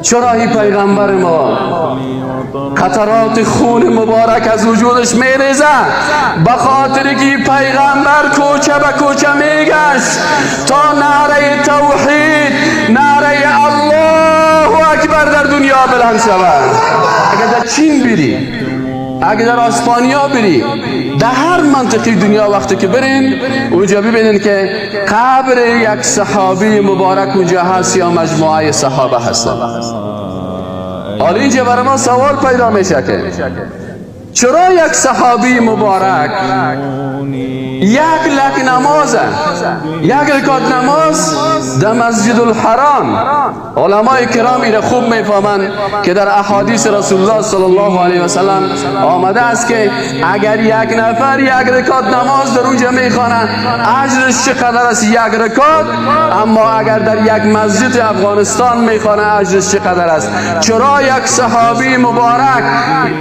چرا ای پیغمبر ما قطرات خون مبارک از وجودش میریزه؟ به خاطر که پیغمبر کوچه به کوچه میگشت تا نعره توحید، نعره الله اکبر در دنیا بلند شود. اگر در چین بری، اگر در اسپانیا بری، در هر منطقه دنیا وقتی که برین اونجا ببینین که قبر یک صحابی مبارک اونجا هست یا مجموعه صحابه هستن. حالا اینجا برای ما سوال پیدا میشه که چرا یک صحابی مبارک یک لک نماز، یک رکعت نماز در مسجد الحرام، علمای کرام این خوب میفهمند که در احادیث رسول الله صلی الله علیه و سلم آمده است که اگر یک نفر یک رکعت نماز در اونجا میخوانه اجرش چقدر است؟ یک رکعت. اما اگر در یک مسجد افغانستان میخوانه اجرش چقدر است؟ چرا یک صحابی مبارک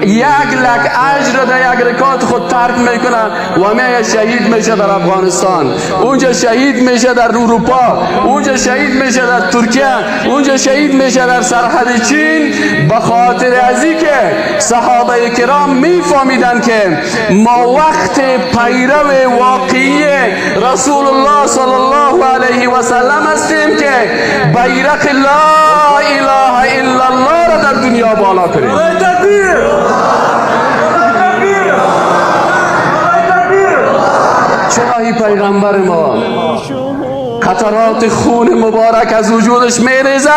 یک لک اجر در یک رکعت خود ترک میکنه و میه شهید میشه در افغانستان، اونجا شهید میشه در اروپا، اونجا شهید میشه در ترکیه، اونجا شهید میشه در سرحد چین؟ به خاطر ازی که صحابه کرام میفهمیدن که ما وقت پیرو واقعی رسول الله صلی الله علیه و سلم هستیم که بیرق لا اله الا الله را در دنیا بالا کنیم. چرا ای پیغمبر ما قطرات خون مبارک از وجودش میریزه؟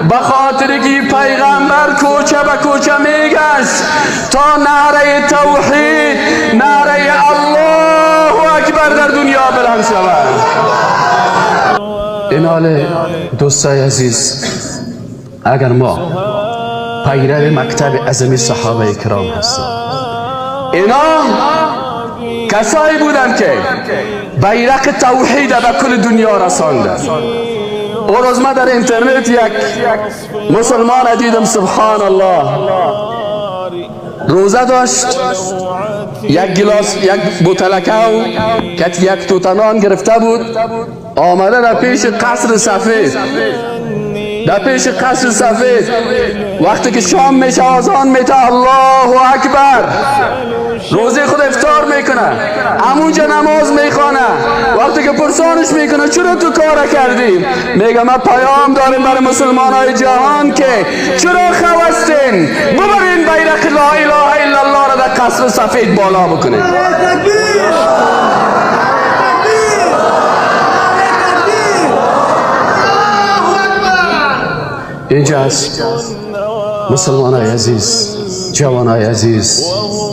به خاطر که پیغمبر کوچه به کوچه میگشت تا نعره توحید، نعره الله اکبر در دنیا بلند شود. اینال دوستای عزیز، اگر ما پیرو مکتب عظیم صحابه کرام هستیم، اینا کسایی بودن که بیرق توحید به کل دنیا رساندن. او روز ما در اینترنت یک مسلمان دیدم، سبحان الله، روزه داشت، یک گلاس، یک بوتلکه و یک توتنان گرفته بود، آمده در پیش قصر سفید، در پیش قصر سفید وقتی که شام میشه آذان میته، الله اکبر، روزه خود افطار میکنه، همونجا نماز میخوانه. وقتی که پرسانش میکنه چرا تو کار کردی؟ میگه ما پیام داریم برای مسلمان های جهان که چرا خواستین ببرین بیرق لا اله الا الله را در قصر سفید بالا بکنین. اینجا است مسلمان های عزیز، جوان های عزیز،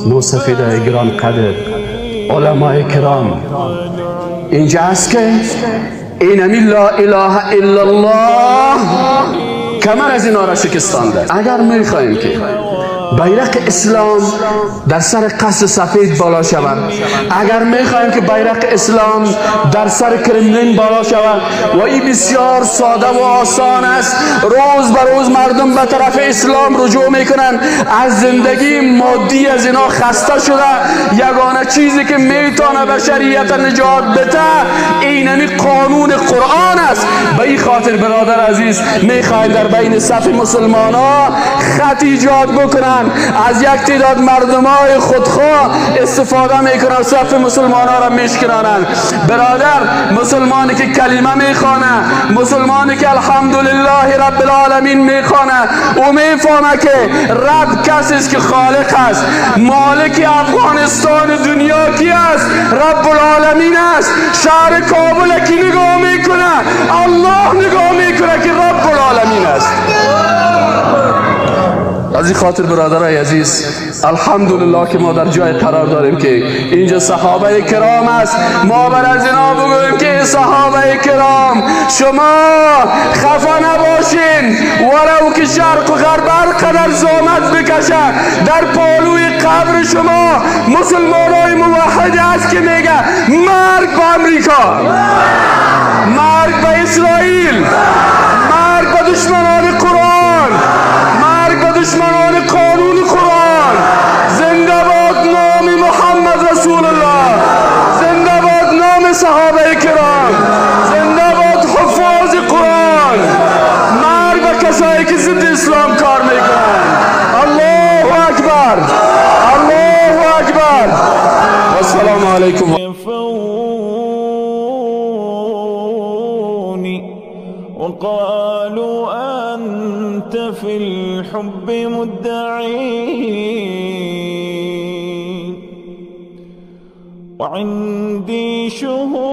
موسفیدهای گران قدر، علمای کرام، اینجا است که اینمی لا اله الا الله کمر از اینا را شکستانده. اگر میخواهیم که بیرق اسلام در سر قصر سفید بالا شود، اگر میخواهیم که بیرق اسلام در سر کرملین بالا شود، و این بسیار ساده و آسان است، روز به روز مردم به طرف اسلام رجوع میکنن، از زندگی مادی از اینا خسته شده، یگانه چیزی که میتونه بشریت نجات بده اینمی قانون قرآن است. به این خاطر برادر عزیز، میخواهیم در بین صف مسلمان ها خط ایجاد بکنن، از یک تعداد مردمای خودخواه استفاده میکنن، صف مسلمان ها را میشکنانند. برادر، مسلمانی که کلمه میخوانه، مسلمانی که الحمدلله رب العالمین میخوانه، او میفهمه که رب کسی است که خالق است، مالک افغانستان دنیا کی است؟ رب العالمین است. شهر کابل کی نگاه میکنه؟ الله نگاه میکنه که رب العالمین است. از این خاطر برادرای عزیز، الحمدلله که ما در جای قرار داریم که اینجا صحابه کرام است. ما بر از اینا بگوییم که صحابه کرام شما خفه نباشین، ولو که شرق و غرب هر قدر زحمت بکشه، در پالوی قبر شما مسلمانای موحد است که میگه مرگ به امریکا، مرگ به اسرائیل، مرگ به دشمنان قرآن، مرگ به دشمنان قانون قرآن، زنده باد نام محمد رسول الله، زنده باد نام صحابه کرام، زنده باد حفاظ قرآن، مرگ به کسایی که ضد السلام علیکم. وقالوا أنت في الحب مدعي وعندي شهود.